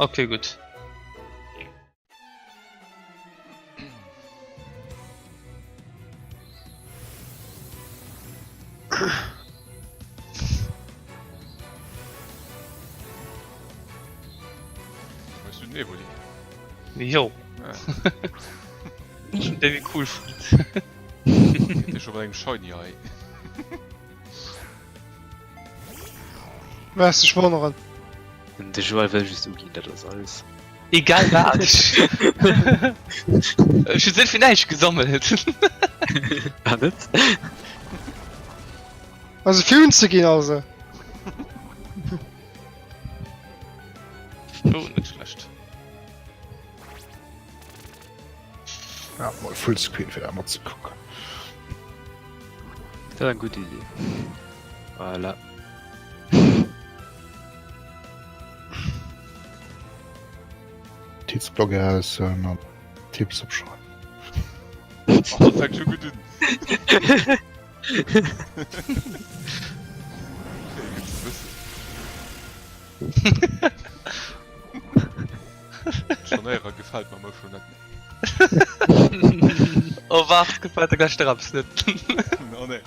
Okay, gutt. Weißt du den Evoli? Jo. Ja. Schon der wie cool fand. Geht schon bei engem Shiny hei. Wärst dech wonneren. De Joël wëll just uginn, dat ass alles. Egal wat. Ech hunn souvill näischt gesammelt. Ah net? Also fir unzeginn also. Oh, net schlecht. Ja, mol Fullscreen fir dat mat ze kucken. Dat ass eng gutt Idee. Voilà. Notizblock eraushuelen an Tipps opschreiwen. Oh, dat fänkt scho gutt un. Okay, gutt ze wëssen. Scharnéierer gefällt mer mol schon net méi. Oh waart, gefällt der gleich der eppes net. Oh nee.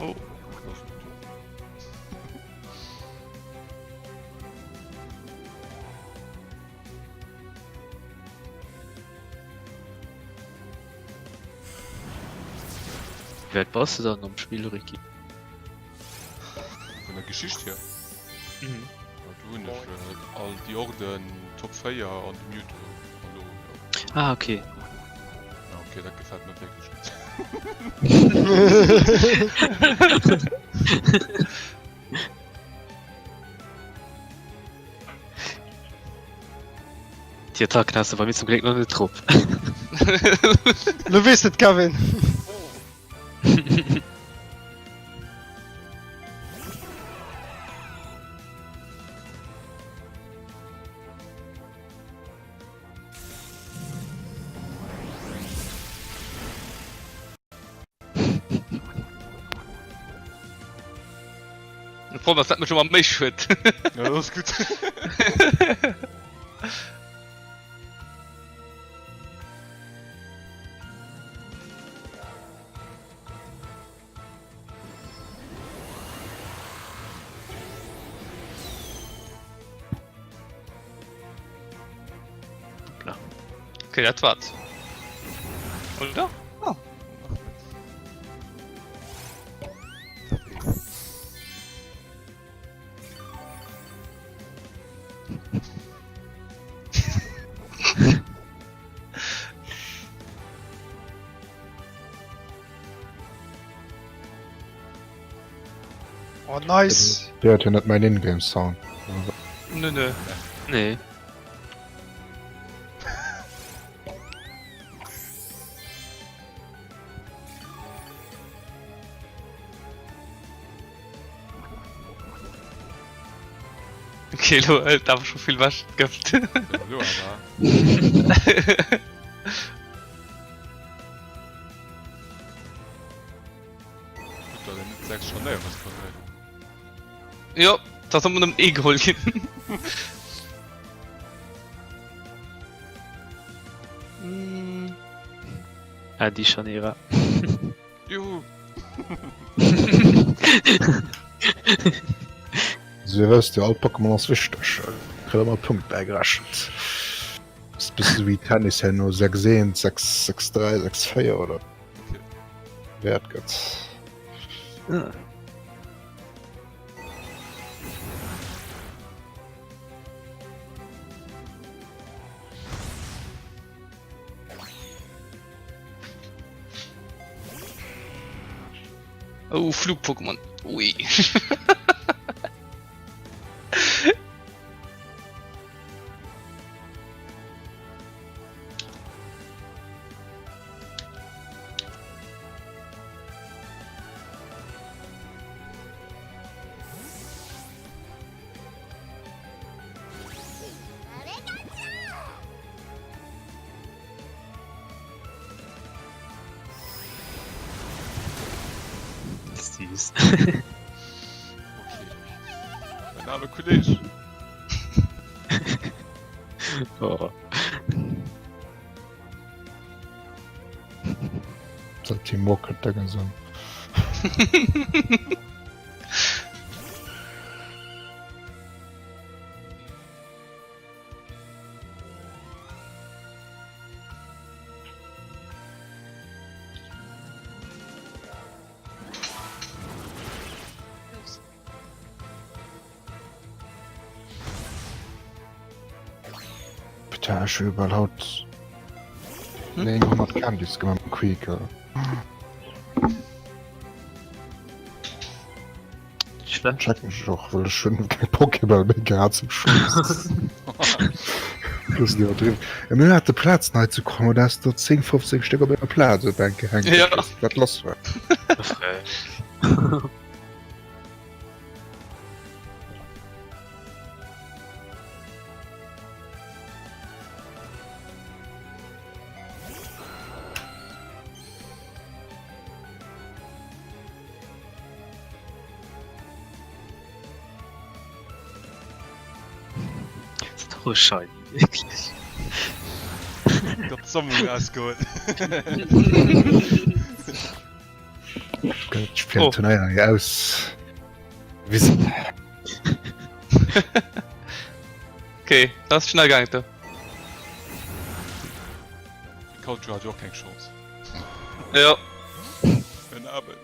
Oh. Wéi wäit bass de dann am Spill, Ricky? Vun der Geschicht hier? Mhm. Ja, do hunn ech äh, all déi Orden, Top 4 an de Mewtwo an do, ja. Ah, okay. Ja, okay, dat gefällt mir wierklech gutt. Déi Attacken has de bei mir zum Gléck nach net drop. Lo weess et Kevin. De Problem ass, dat mech ëmmer méi schued. Ja, dat ass gutt. Hoppla. Okay, dat war's. Oder? Oh. Oh nice! Dir huet jo net mäin Ingame Sound. Nö, nö. Nee. Okay, lo hëlt awer scho vill wech d'Gëft. Lo awer. Gutt, datt en net 6 Scharnéiere dran huet. Jo, dat ass ëmmer nëmmen ee geholl ginn. Ah, déi Scharnierer. Juhu! Also dir wësst jo, all Pokémon ass wichteg. Kritt ëmmer Punkt bäigerechent. Ass e bësse wéi Tennis herno 6 1, 6 6 3, 6 4 oder Wäert gëtt. Ah. Oh, Flug-Pokémon. Ui. Shinies. Okay. Mein arme Kolleg. Oh. Dat Team Rocket Dënge sinn. Putain, ech hu iwwerall haut 900 Candies gemaach mam Queeker. Schlecht. Checken ech och, well ech hunn keng Pokéball méi gehat zum Schluss. Das ist iwwerdriwwen. Ja, mir hate Plaz nei ze kommen, da hast du 10, 15 Stéck op enger Plaz op Bänk gehängt. Ja. Ich weiß nicht, wat lass war. Frech. Oh, shiny, wierklech. Gott Sammlung ausgeholt. Gëtt fir oh. Turnéier hei aus. Wissen. Okay, das ass schnell gaangen do. Culture hat jo och keng Chance. Ja. En Abel.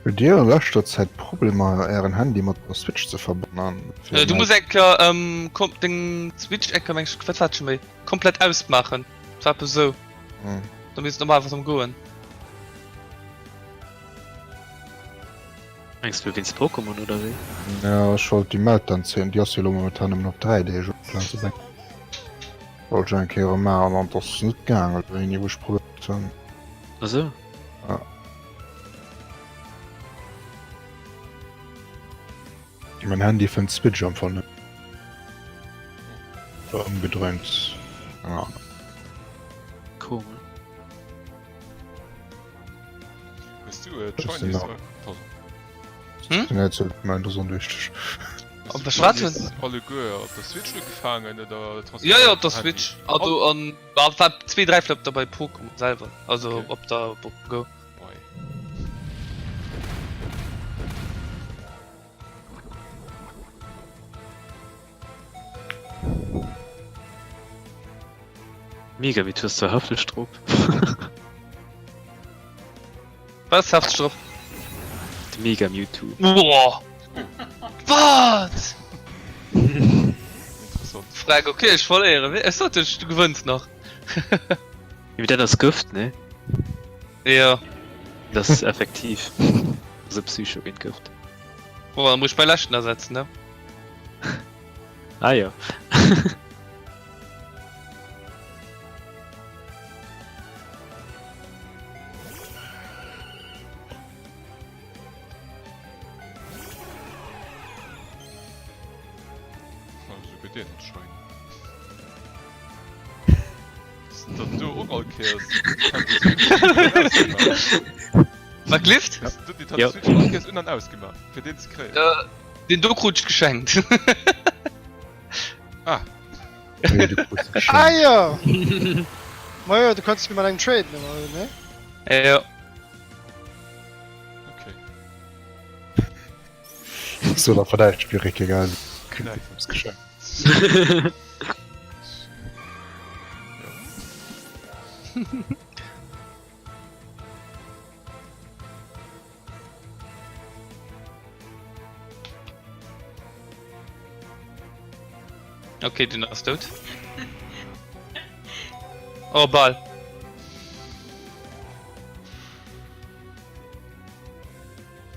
Hutt Dir an leschter Zäit Problemer ären Handy mat der Switch ze verbannen? Äh, du muss eng Kéier ähm, kom deng Switch eng Kéier meng ech, wat war dat scho méi, komplett ausmaachen. Dat war eppes esou. Hm. Da misst et normalerweis erëm goen. Mengs du wéinst Pokémon oder wéi? Ja, ech wollt déi Meltdown 10, déi ass jo elo momentan nëmmen op 3 Deeg op ze bréngen. Wollt ech eng Kéier erëm maachen an et ass net gaangen, wéini wou ech probéiert hunn. Ah sou. Ja. Mein Handy fënnt d'Switch am Fall net. Oder ëmgedréint, keng Ahnung. Komesch. Hues du äh, Chinese? Genau. Pardon. Hm? Den Erzähl mein das unwichtig. Hues Op du der Schwarz Chinese alleguer op der Switch ugefaangen oder Ja, ja, op der transferéiert vum Handy? Switch. Also an war, war zwee, dräi Flëpp dabei Pokémon selwer. Also Okay. op der Pokémon Go. Boy. Mega, wéi hues du hefteg drop? Was hefteg drop? De Mega Mewtwo. Boah! Wat? Interessant. Frag, okay, ech verléieren. Ech sot dech, du gewënns nach. Mee dat ass Gëft, ne? Jo. Dat ass effektiv. Dat ass e Psycho géint Gëft. Boah, da muss ech mäi leschten ersetzen, ne? Ah jo. Also gëtt deen net shiny. Dat do och all Kéiers Wat gelift? Jo. Switch all Kéiers un an ausgemaach fir deen ze kréien. Äh, deen do krut ech geschenkt. Ah. Nee, du krus geschenkt. Ah jo! Majo, du kanns mat engem traden, oder, ne? Jo. Okay. So, da verdäicht Spirik egal. Kriegt Nein. etwas geschenkt. Okay, den ass dout. Oh, bal.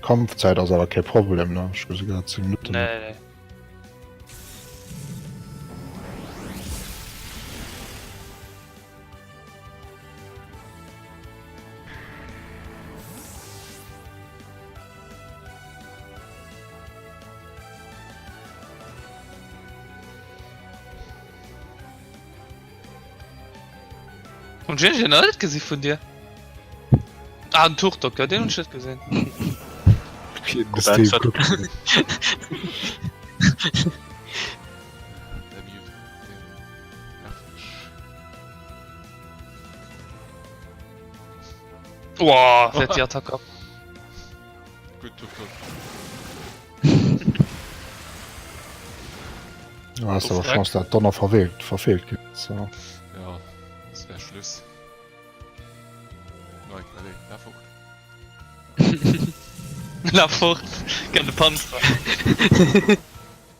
Kampfzäit ass awer kee Problem, ne? Ech gesi grad 10 Minutten. Nee, nee. Hun ech den net gesi vun dir? Ah den Turtok, ja den hun ech net gesinn. Wow, fährt die Attacke ab. Gutt Turtok. Du hast awer Chance, dat Donner verwählt, verfehlt ginn. So. Ja, das wär Schluss. Nein, allez, la fort. La fort, gern de Panzer.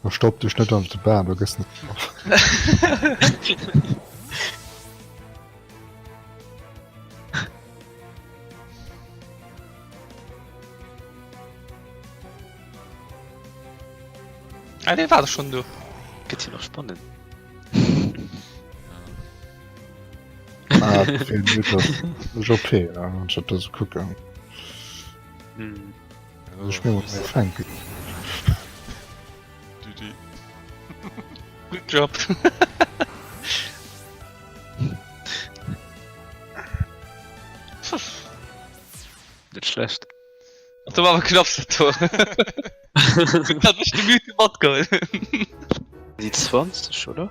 Verstopp dech net an de Bam, du gëss net getroff. Ah, dee war schon do. Gëtt hier nach spannend. Ah, vill OP, anstatt da ze kucken. Hm. Ech mir muss fänken. GG. Good job. Net schlecht. Do war awer knapps dat Tor. Hat mech de Mute matgeholl. Déi 20, oder?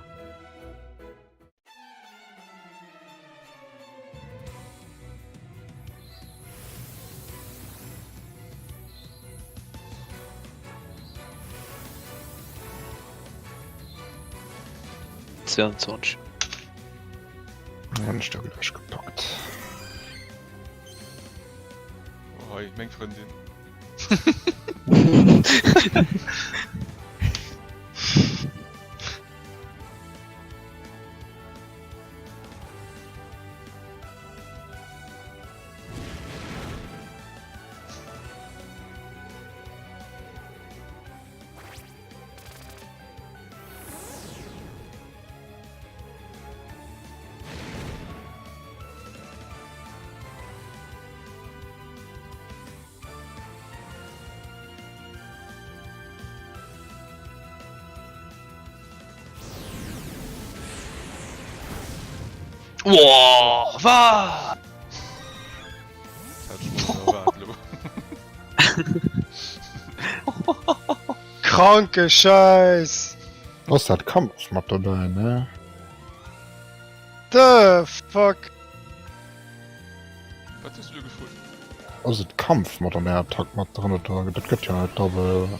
Zweiundzwanzeg. Hunn ech da gläich gepackt. Oh, hei, meng Frëndin. Woah, wat? Dat hat ech mol erwaart elo. Kranke Scheiss! Ass dat Kampf mat dobäi, ne? The fuck? Wat hues du do gefrot? Ass et Kampf mat an der Attack mat dran oder dat gëtt jo net Double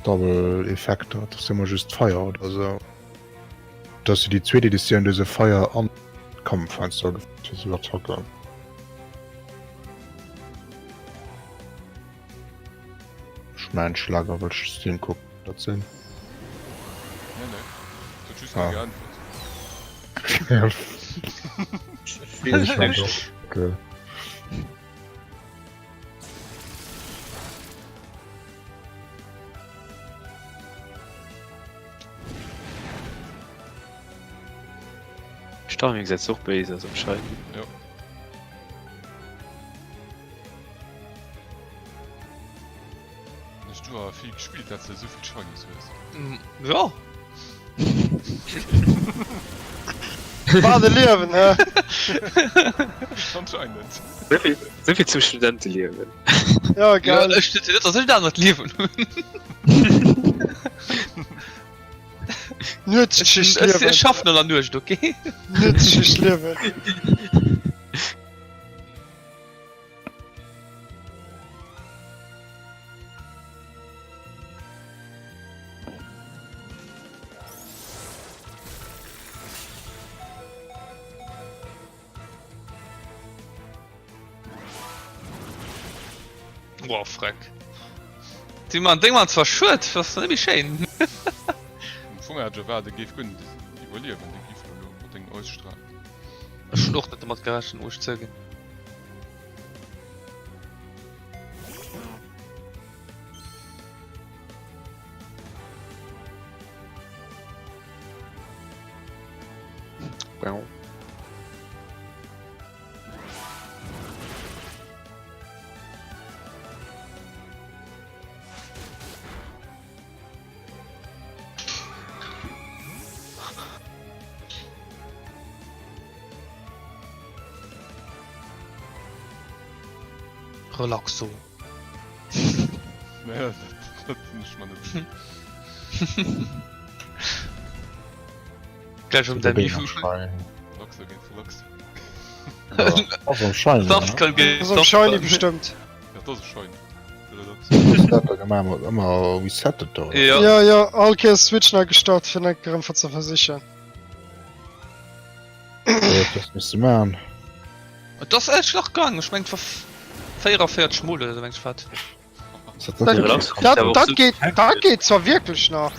Double Effekter, dat ass jo emmer just Feier oder sou. Dat ass jo déi zweet Editioun, do se Feier an Kampf heiansdo agefouert fir sou Attacken. Ech mengen Schlager wëll ech just hinkucken, dat sinn. Nee, nee. Du huet just Ah. net geäntwert. Ech mein doch. Okay. Storming gesäit och béis aus am Shiny. Jo. Hues du awer vill gespillt, dat de souvill Shinies hues. Jo. Wat e Liewen, hä? Anscheinend. Souvill zum Studenteliewen. Ja, Ja, geil. ech net, dass ech en anert Liewen hunn. Nuetsschichtliewen. Ech schaffen an der Nuecht, okay? Nuetsschichtliewen. Boah, freck. Die man Ding man zwar schued, das ist nämlich schön. Am Fong hat ech erwaart, e géif guer net iwwerliewen, de Giflo elo mat dengem Eisstral. Ech hun och net domat gerechent, muss ech zouginn. Relaxo. Nee, dat, dat sinn ech mer net. Gleich um der Mifu. Relaxo géint Relaxo. Ass am Shiny, ne? Softcall géint Ass am Shiny Softcall. bestëmmt. Ja, dat ass e Shiny. De Relaxo. Dat da gemaach mat ëmmer resettet do. Ja. Ja, ja, all Kéiers Switch nei gestart fir enk erëm ze versichen. Dat misst de man. Et ass echt nach gaang, ech mengt war 44 mol oder sou meng ech wat. Dat, dat geet, dat geet zwar wierklech nach.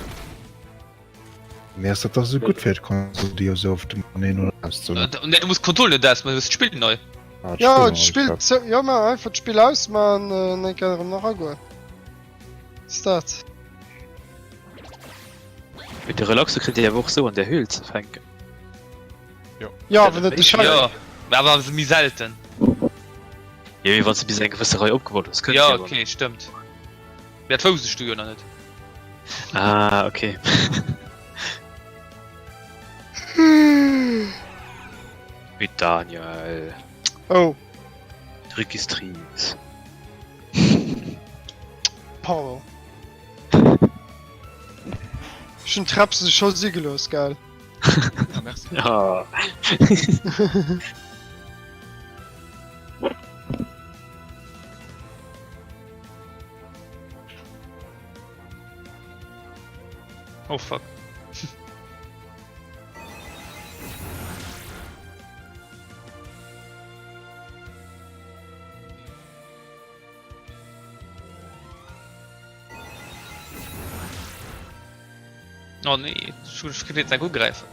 Mee ass dat da sou gutt fir d'Konsol déi jo sou oft ëmmer een oder auszehuelen? Nee, du muss d'Konsol net ausmaachen, du muss d'Spill nei. Ah, Ja, d'Spill, jo ma einfach d'Spill ausmaachen an eng Kéier erëm nach agoen. Ass dat. Mee de Relaxo kritt Dir awer och sou an der Höhl ze fänken. Jo, awer net de Shiny. Jo, mä awer méi selten. Jo, mee wann s de bis eng gewësse Rei opgebaut hues, kënnt Jo, déi awer. okay, stëmmt. Mee dat wousst ech du jo nach net. Ah, okay. Mee Daniel. Oh. Registries. Pardon. Ech hunn d'Trap scho si gelooss, gell? Ja, merci. Ja. Oh fuck. Oh nee, ech kritt jetzt eng ugräifen.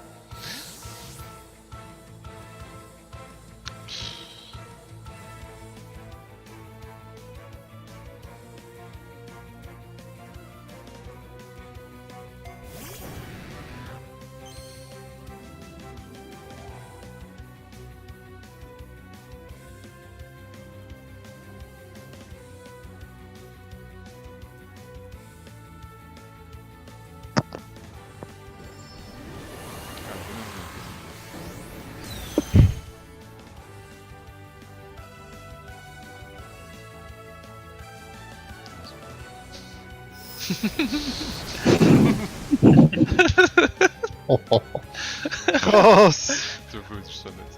Krass! Du wulls ech dat net.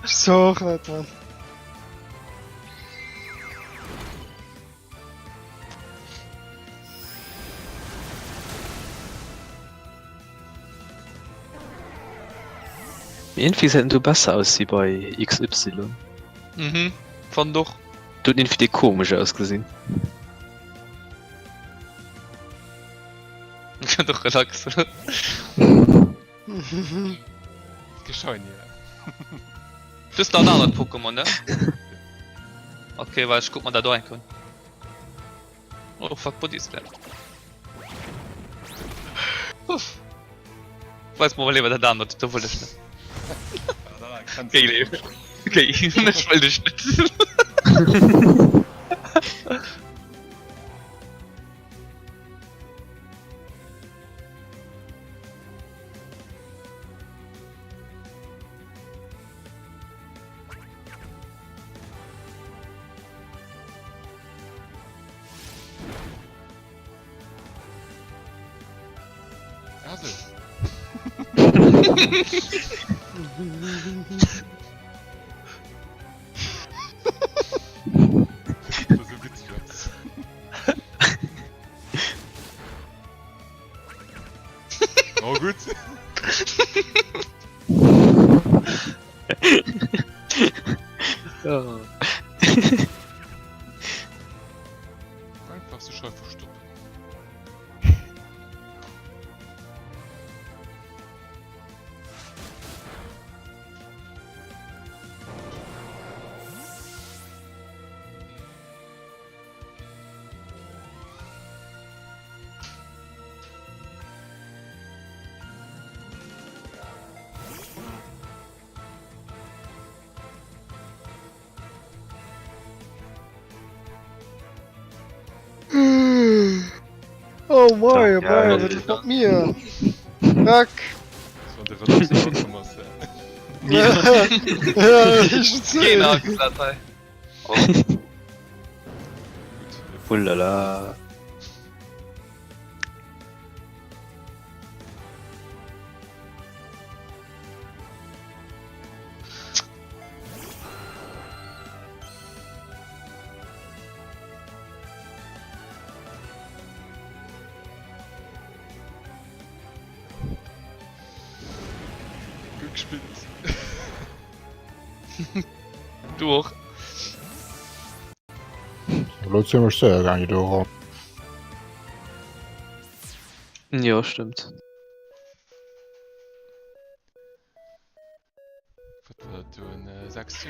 Ech so och net, Mann. Mee iergendwéi gesäit en do besser aus wéi bei XY. Mhm, fand och. Do huet en iergendwéi komesch ausgesinn. Kënnt och relax. Shiny, ja. Du hues nach en anert Pokémon, ne? Okay, well ech kuck mer dat och eng Kéier un. Oh fuck, Body Slam. Uff. Weis mer mol léiwer dat anert, do wëll ech net. Okay, okay, ech wëll dech net. Ah, so. Das war so witzig aus. Oh, gut. Ja. Einfach sech hei verstoppen. Oh mei, oh Ja, mei, ja. wat ass mat mir? Fuck. Wann de Relax erakomm ass, ja. Ja, ich Keen agesat hei. Gutt. Ulala. Gutt gespillt. Du och. Elo zimmlech séier gaangen do eran. Jo, stëmmt. Wat war dat do en 6-2?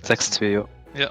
6-2, jo. Ja.